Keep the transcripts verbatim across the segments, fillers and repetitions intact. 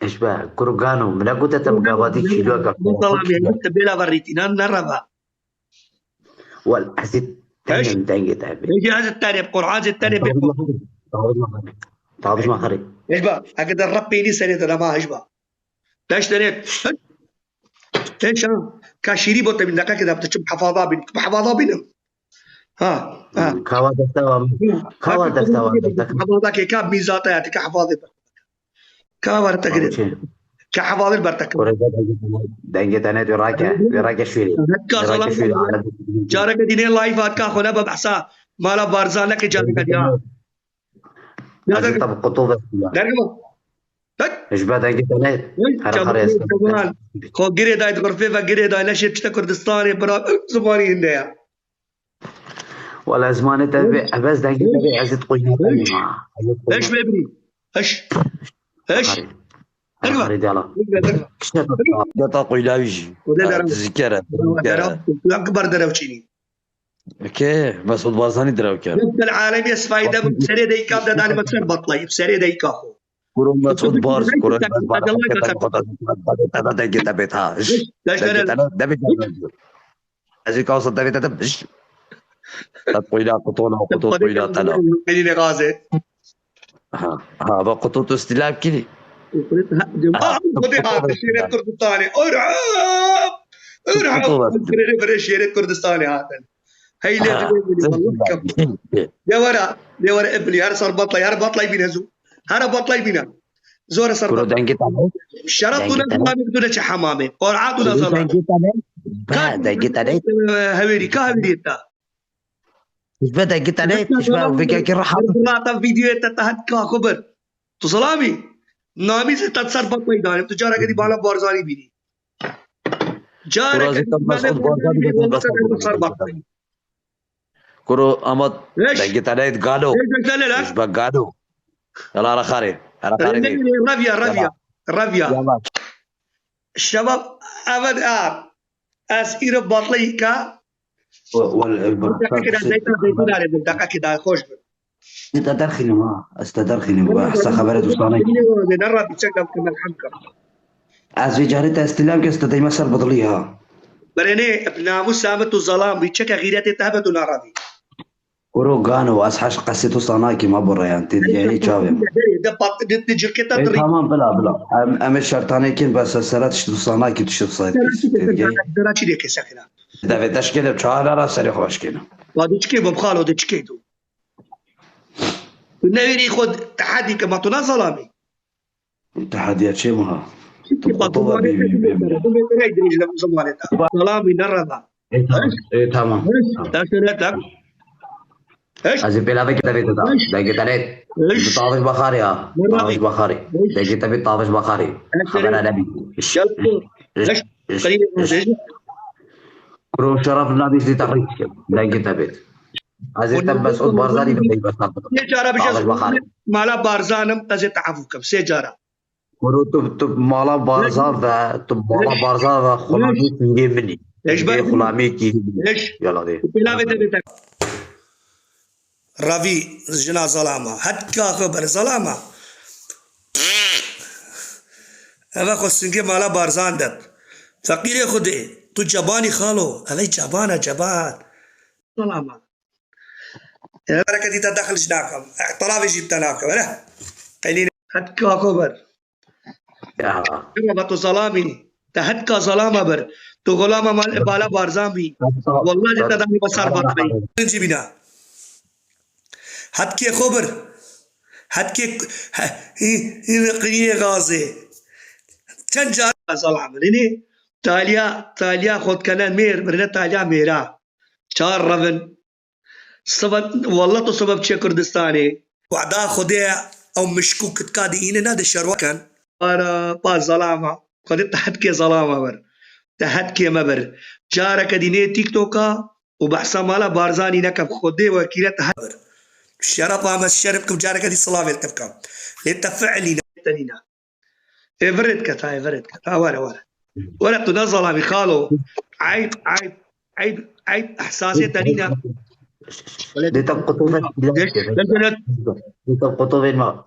Ji be, kuro gano, min negote te bi gavatî kîloyeka. Salam, yani, te bêla verîtî, ne, ne reva. Wel, ez ê Eş. Tenim dengê te bê. Peki, ez ê tenê, Qur'an zê tenê bê. Tavij me xerê. Tavij me xerê. Hej ba, eke de rep peynî serê te dema, hej ba. Teş tenê. Teş ha. Ka şîrî bo te bin, deqe ke de te çim hefaza bin. Hefaza binim. Ha, ha. Kawa desta wa. Kawa desta wa. Hefaza ke ka mîzata ya, te ka hefaza bin. Ka were te girê. Ka hevalî ber te kir. Kore dengê te ne, dengê te ne, dê rake, dê rake şûrê. Hetka zalam. Careke dîne live hat ka xwe ne be behsa mala Barzan neke careke diya. Ez ê te bi quto ve. Dergima. Hek. Ji be dengê te ne. Her xare ez. Xwe girê dayt, xurfê ve girê dayt, neşê çite Kurdistanê bira zimanî hinde ya. Wala zimanê te bê, ebez dengê te bê, ez ê te qoyna tenê ma. Eş bê birî. Eş. Eş. Erba. Erba. Kişe te. Deta qoyna wî jî. Dizîkere. Derew. Yan kibar derew çînî. Ke Mesûd Barzanî derew ker. Rabbel alem, ez fayde bim, serê deyka de danî me ser batlayî, serê deyka xwe. Kuro Mesûd Barz, kuro Mesûd Barz. Dengê te bê ta. Dengê te ne, dengê te ne. Ez ê kawsa devê te de bij. Te qoyla qutona, quto qoyla tela. Elîne gazê. Ha, ha, va quto tu stilab kirî. Ah, bu de hat şêrê Kurdistanê. Orham! Orham! Bire, bire şêrê Kurdistanê hatin. Heyle bire, bire, vallahi kapı. De wara, de wara ebli, her sar batlay, her batlay bine zu. Her batlay bine. Zor sar. Kuro dengê te ne? Şeref tu ne zalim, tu ne çi hamamê. Qur'an tu ne zalim. Dengê te ne? Be, dengê te ne? Hewêrî, ka hewêrî ta. Ji be dengê te ne? Ji be vekekî reha. Rata videoyê te te het ka xwe bir. Tu zalamî. Namî zî te ser batlay danim. Tu careke dî bala Barzanî bînî. Careke dî bala Barzanî bînî. Kuro ama dengê te ne galo. Ji be galo. Yala ara xarê. Ara xarê. Revya, revya. Revya. Şebab, evet, a. Ez îro batleyî ka. Wal, wal, Deqekê da zeytun, zeytun arê bin, deqekê da, xweş bin. Ez te derxînim ha. Ez te derxînim. Behsa xebere dostane. Ne rabî çek ev kemel hemka. Ez vê carê te estilem kes te deyme ser bidilî ha. Berenê, bi namûsa min tu zalam bî, çeke xîretê te hebe tu narabî. Kuro gano, ez heş qesê tu sanakî ma bo reyan, tê digehê çavê min. De pat, de, de cirketa. Ê, dirî. Tamam, bila, bila. Em, em ê şertanê kin, bes ez sera tişt tu sanakî, tişt sayt kis, tê digehê. Sera çi dê kese kira? Devê te şkêne, çawa ra serê xwe şkêne. Wa de çikê bo xalo, de çikê tu? Tu newêrî xwe tehedî ke ma tu ne zalamî. Tehediya çê min ha. Çikî bak, bu bî, bî, bî. Salam wî nereda. Ê, tamam. Ê, tamam. Tamam. Ders öyle tak. Eş. Ez ê pêla vekî te bê te da. Eş. Dengê te lê. Eş. Bi tavij baxarê ha. Tavij baxarê. Eş. Dengê te bê tavij baxarê. Eş. Xebera nebî. Eş. Gel bu. Eş. Eş. Eş. Eş. Kuro şeref nabî zî tehrîk dikim. Dengê te bê. Ez ê te Mesûd Barzanî bideyî bes. Sê cara bije mala Barzanim, ez ê te efû bikim. Sê cara. Kuro tu, tu mala Barzan ve, tu mala Barzan ve xulamî kî min î. Eş. Xulamî kî min î. Eş. Yala dê. Pêla vê te bê te. Ravî jina zalama. Hetka xwe ber zalama. Eve xwe singê mala Barzan de. Feqîrê Xwedê, tu cebanî xalo. Eve ceban e, ceban. Zalama. Bereketî te dexil ji nakim. Ixtiravê jî te nakim. Hele. Qeylîne. Hetka xwe ber. Ya. Baba tu zalamî. Te hetka zalama ber. Tu xulama mal, bala Barzan bî. Wallahi te danî basar batmey. Birinci bina. Hetkê xwe bir. Hetkê, he, hî, hî, qiriyê gazê. Çend car zalam. Rine, taliya, taliya xwe dikene mêr, rine taliya mêra. Çar revin. Sebeb, wallah tu sebeb çiye Kurdistanê. Wada Xwedê ew mişkûk kitka dî îne ne de şerwa ken. Para pa zalama. Xwedê te hetkê zalama bir. Te hetkê me bir. Careke dî nê TikToka û behsa mala Barzanî neke, Xwedê wekîle te het bir. Şerefa me şerif kim careke dî silavê te bikim. Lê te fiilî ne tenîne. Ê virê dike ta, ê virê dike ta, were, were. Were, tu ne zalamî xalo. Eyb, eyb, eyb, eyb, ehsasê te nîne. Dê te qutovê. Dê te qutovê ma.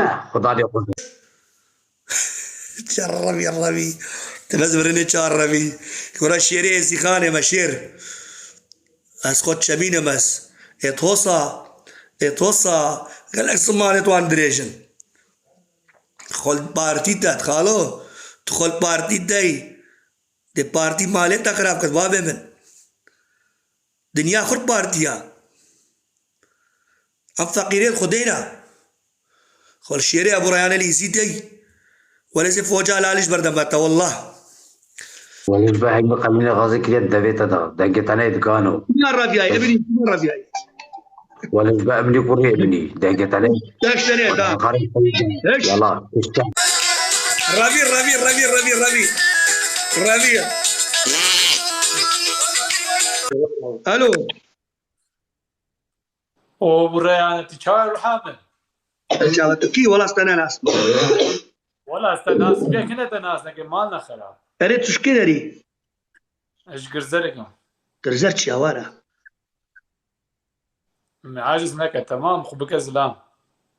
Xuda lê xwe. Çar revî, revî. Te bes birinê çar revî. Gora şêrê êzîxanê me şêr. Ez xwe çemînim ez. Ê tosa, ê tosa. Gelek zimanê wan dirêj in. Xwe li partî te, xalo. Tu xwe li partî dey. Dê partî malê te xirab kir, babê min. Dinya xurt partiya. Em feqîrên xwedê ne. Xwe li şêrê Ebu Reyhanê lîzî dey. Welê zê foca lalî ji berdem vete, wallah. Welê ji ber hek bi qemînê xazê kiriye devê te da. Dengê te neyê digano. Çima reviyayê, ebinî, çima reviyayê? Welê ji ber ebinî kurê ebinî. Dengê te neyê. Deşt tenê da. Xarê xwe Deşt. Yala. Kuşta. Revî, revî, revî, revî, revî. Revî. Alo. O buraya ti çawa ruha min? Çawa tu kî, wala ez te ne nas. Wala ez te nas, bêkine te nas neke, mal ne xera. Erê tu şkê derî. Ez ji Girzerek im. Girzer çi ya wara? Me aciz neke, tamam, xwe bike zilam.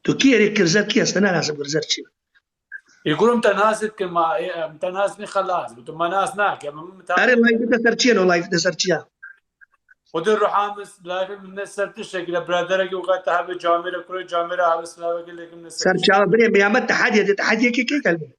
Tu kî erê Girzer kî, ez te ne nas im Girzer çi ya. Ê kurum te nas dikim ma, ê, em te nas bin xelas. Tu me nas nake, em, em te Erê live te ser çi ya, no live te ser çi ya? Xwedê ruha min, live min ne ser tiştekî de, biraderekî wexta te hebe camêre, kurê camêre hebe silavekî lêkim ne ser Ser çawa birê, me ya me tehediye de, tehediye kê, kê geldi?